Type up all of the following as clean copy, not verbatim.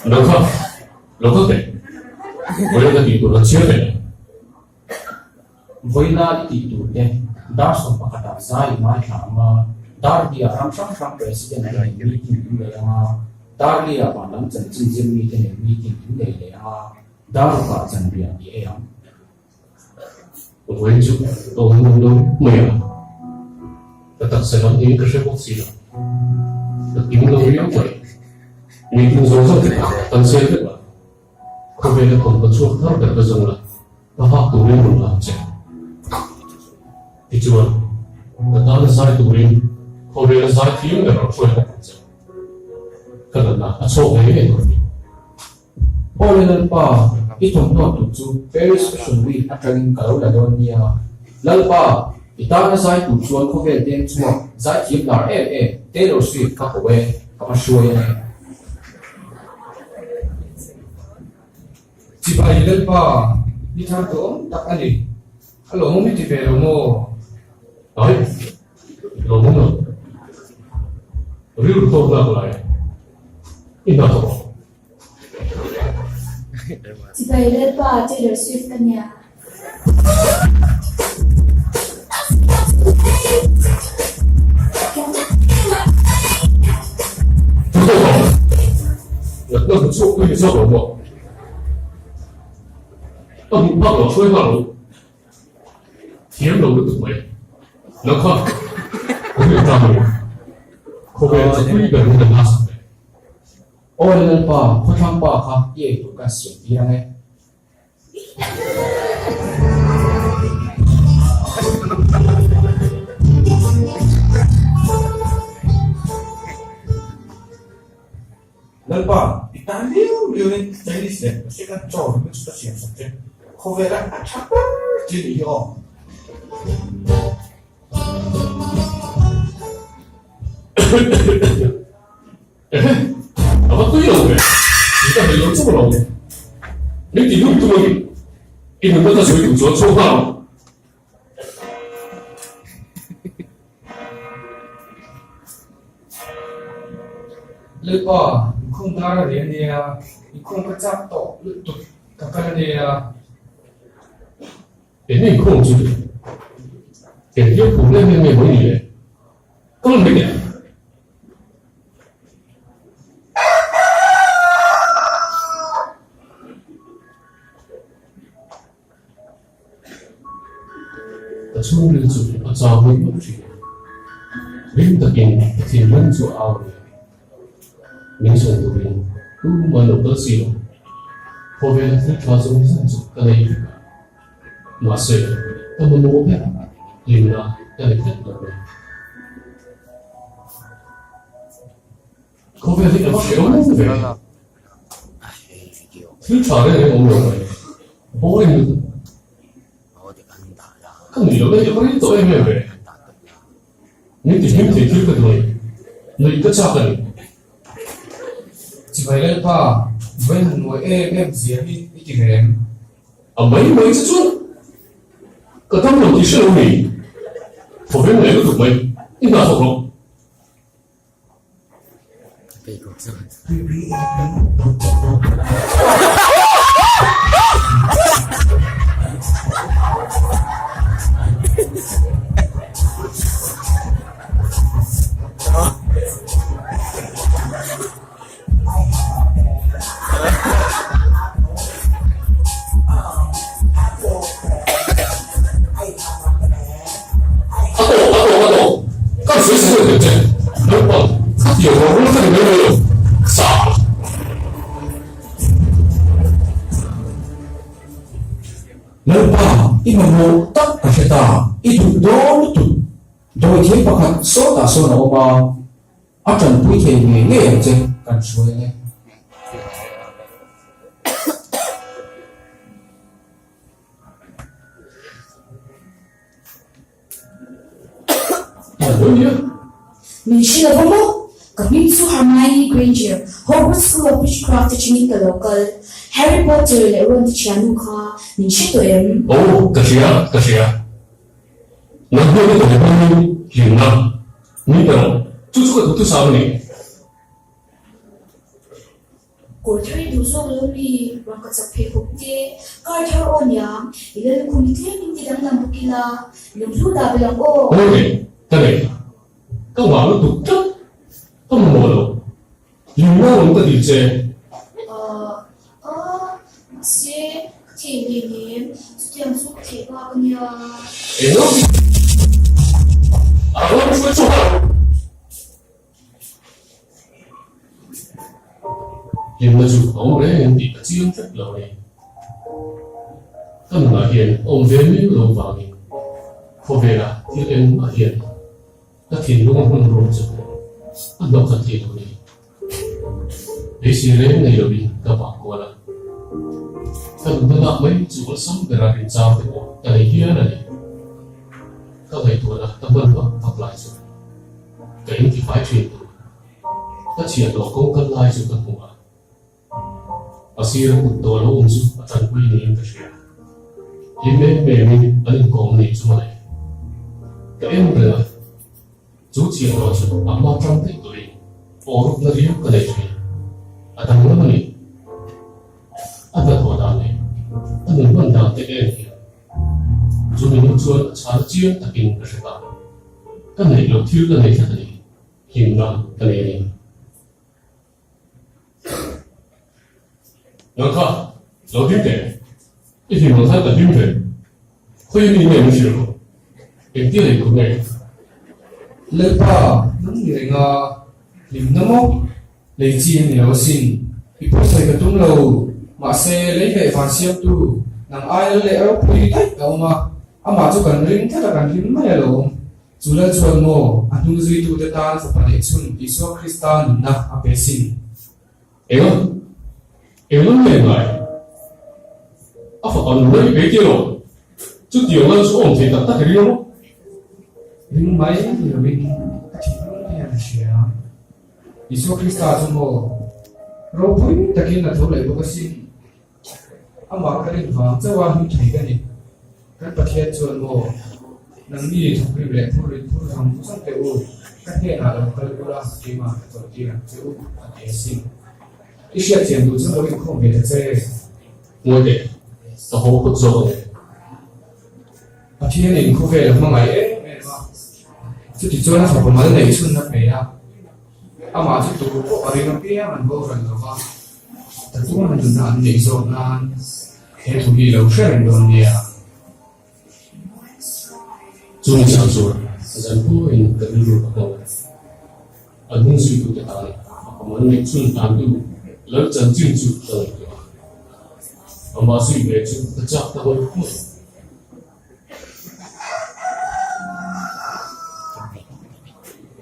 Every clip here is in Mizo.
Nang kha, lo kal teh. Vawiina ka tih tur kan chhiar teh. Vawiina i tih tur te, dar sawmpakhatah zai i ngaithla ang a, dar hniah ram hrang hrang President te nen meeting in nei ang a, dar liah van lam chanchin zir mite nen meeting in nei leh ang a, dar rukah chanriah i ei ang. Vawiin chu ka awm lo lo mai a, ka taksa lam niin ka hre bawk si lo. Ka kim lo riau mai. Meeting zawng zawng te kha kan sel vek a, khawvela thawmhnaw chhuak thar ber ka zawng la, ka hak turin rawn lang che. Tichuan, ka tana zai turin khawvela zai thiam ber rawn hruai bawk ang che. Ka natna a chhawk ngei ngei tur a ni. Aw le Lalpa, i thawmhnaw tur chu Paris Fashion Week atangin ka lo la dawn nia. Lalpa, i tana zai tur chuan khawvel deng chhuak zaithiam lar em em Taylor Swift ka ko e, ka va hruai a ni. Chibai Lalpa, ni thar duhawm tak a ni. A lawmawm i ti ve lo maw? Ai, lawmawm lo. Rilru tawk lak lai i hna thawk ang. Chibai Lalpa, Taylor Swift ka nia. Thu tawk ang. Natna hmu chhuak tu hi zawk lo maw? Ka hmuh phak lo, hruai nghal lo. Thiam lo lutuk mai. Nang kha, ka hriat ta mai. Khawvel chapui ber in kan lak sak ve. Aw Lalpa, khawthlang pa kha i ei tur kan siam tir ang e. Lalpa, i tan liau liau in Chinese leh Mexican chaw ringawt chu ka siam sak che. Khawvela a tha ber chi a nih hi aw. Ehe, a va tui lo ve, i ka hei lo chauh lo. Min ti hlum tum a ni, i nunna ka sawi duh chuan chhuak nghal rawh. Lalpa, inkhawm dar a ri a nia, inkhawm ka chak tawh lutuk ka kal a nia. Eng nge inkhawm chu? Engtia phur em em nge maw i nih le? Kal mai teh. Ka chhungril chu a chau ngawih ngawih thin. Ring takin ka thinlung chu a au ve. Min chhan turin tumah lo kal si lo. Khawvela thil tha zawng zawng chu ka nei vek a. Mahse, ka mamawh ber hlimna ka ni tlat lo mai. Khawvel hi ka va hreh awm ve. Thil tha reng reng awm lo mai. Boring lutuk. Ka nuih loh na hi a va rei tawh em em ve. Min ti hlim thei thil ka duh a ni. Nuih ka chak a ni. Chibai Lalpa, vawi han mawi em em zia hi i ti ve em? A mai mai che chuan ka dam lo tih hre lo ni. Khawvel ngaih lutuk mai. I hna thawk rawh. A tawk, a tawk, a tawk. Ka sawi sawi thei che. Naupang, khatiang rual rual ka ni mai mai lo. Sa. Lalpa, i mamawh tak ka hre ta, i duh dawn lutuk. Dawithiam pakhat sawtah sawn a awm a. A tanpui thei ngei ngei ang che kan hruai ang e. Min hre lo va maw? Ka hming chu Hermione Granger, Hogwarts School of Witchcraft atangin ka lo kal. Harry Potter leh Ron te thiannu kha min hre tawh em? Aw, ka hria, ka hria. Nang hmel ka hmu hmangin hlimna min pe rawh, chu chu ka duhthusam a ni. Kawr thar i duh zawk lo mi, rangkachak pheikhawk te, car thar aw niang, i lallukhum hi tlem in ti danglam bawk ila, lunghlu dah belh ang aw. Ngawi reng, ka nei. Ka ngah lutuk tlat, ka mamawh lo. Hlimna awm ka dil che. Ahh, ahh, mahse, ka thei ngei nem, chutiang chu ka theih bak a nia. Eng ang? A rawn hruai chhuak a. Hlimna chu a awm reng em tih ka chiang tlat lo a ni. Ka nunah hian a awm ve miau lo vangin khawvela thil engmah hian ka thinlung a hmun ruak chu a hnawk khat thei lo a ni. Beisei reng nei lovin ka vah kual a, ka nunna lak mai chu awlsam bera rinchang te pawh ka nei hial a ni. Ka ngaihtuahna ka hman vak vak lai chu ka intifai thin tur. Ka chhiahhlawh kawng kal lai chu ka hmu a, a sira kut tawh lo awm chu a tanpui niin ka hria. Hlim em emin an inkawm ni chu mawle. Ka en reng a, chu chhiahhlawh chu a hma tang daih tawhin aw rukna riau ka nei thin. A danglam a ni. A hnathawh dan leh a nun hman dan te en hian Chu minung chuan a chhana chiang takin ka hre ta. Ka neih loh thil ka nei tlat a ni. Hlimna ka nei a ni. Nang kha, lo hlim teh. I hlim ang khan ka hlim ve. Khawi mi nge min hrilh rawh. Engtia nei tur nge? Lalpa, nang ni reng a, hlimna maw? Lei chi a ni lo asin. I pawisa ka tum lo. Mahse, lei leh van siamtu nang aia leh ropui daih a awm a, amah chu kan ring tlat a kan hlim mai alawm. Chu lal chuan maw, a hnung zuitute tan fapa neih chhun Isua Krista nunna a pe sin. Eng? Eng lam nge ngai? A fapa nunna i pe tir lo. Chutiang lal chu awm thei tak tak i ring a maw? Ring mai ni lovin ka thinlung hian a hria. Isua Krista chu maw ropui takin a tho leh bawk asin. Amah ka rin vang chauh a hlim thei ka ni. Kan Pathian chuan maw nangni thawkrim leh phurrit phur zawng zawng teh u, ka hnenah lo kal ula keimah ka chawlhtir ang che u a ti asin. I hriatthiam duh chuan lo inkhawm ve ta che. Ngawi teh, ka haw phawt zawk ang e. Pathianin khawvel a hmangaih em em a, chutichuan a fapa mal neih chhun a pe a, amah chu tur pawh a ring apiang an boral lo va, tatuan nunna an neih zawk nan he thu hi lo hre reng dawn nia. Chu ni chang chuan zan pawhin ka rilru ka hmang a, a hnung zuitute tan fapa mal neih chhun tantu lal chanchin chu ka ngaihtuah a, amah zui ve chu ka chak ta ngawih ngawih.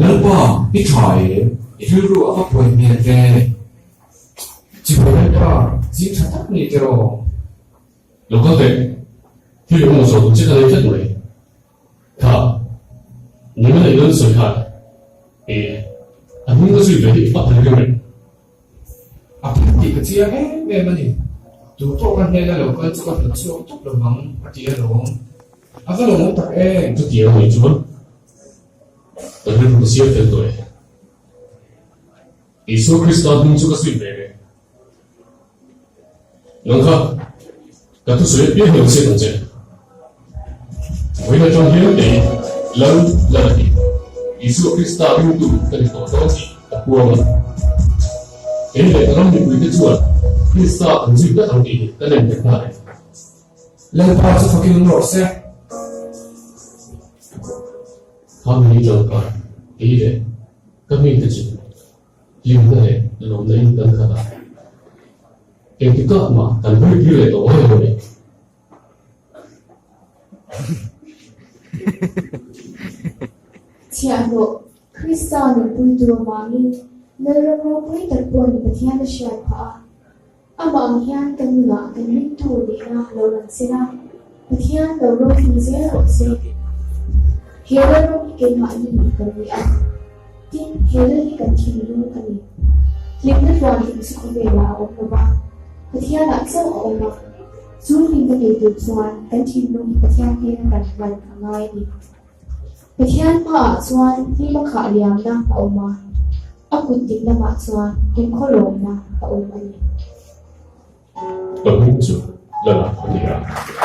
Lalpa, i tha em? I rilru a va buai hmel ve. Chibai Lalpa, zing tha tak ni tiraw? Lo kal teh, thil engemaw zawh duh che ka nei tlat mai. Kha, ni mana i rawn sawi khan, e, a hnung ka zui ve hi a phal reng reng. A phal tih ka chiang em em a ni. Tu pawh ka hnena lo kal chu ka hnawt chhuak tawp lo vang a ti alawm. A va lawmawm tak em? Chutiang a nih chuan ka rilru ka siam fel tawh e. Isua Krista hnung chu ka zui ve reng. Nang kha, ka thusawi apiang hi lo chhiat ang che. Vawiin atang hian kei Lal Lalati, Isua Krista ringtu ka ni tawh dawn tih ka puang a. Kei leh ka ram mipuite chuan Krista kan zui tlat ang tih hi ka nem nghet nghal e. Lalpa chu fakin awm rawh se. Kha mi tangkai, kei leh ka mite chu Hlimna leh lawmna in kan khat a, engtikah mah kan hawi tir leh tawh ngai lo a ni. Chhiahhlawh, Krista nunpuitu avangin Lalram ropui tak pawhin Pathian a hriat phah a. Amah ang hian kan nunah kan ringtu nihna lo lang se la, Pathian lo ropui zel rawh se. He lalram hi keimahni kan ni a, tin, he lal hi kan thinlung a ni. Hlimna tluanhlim chu khawvelah a awm lo va, Pathianah chauh a awm a. Chu hlimna nei tur chuan kan thinlung hi Pathian hnena kan hman a ngai a ni. Pathian hmaah chuan hlima khah liamna a awm a. A kut ding lamah chuan kumkhaw lawmna a awm a ni. Ka hming chu Lala a ni a.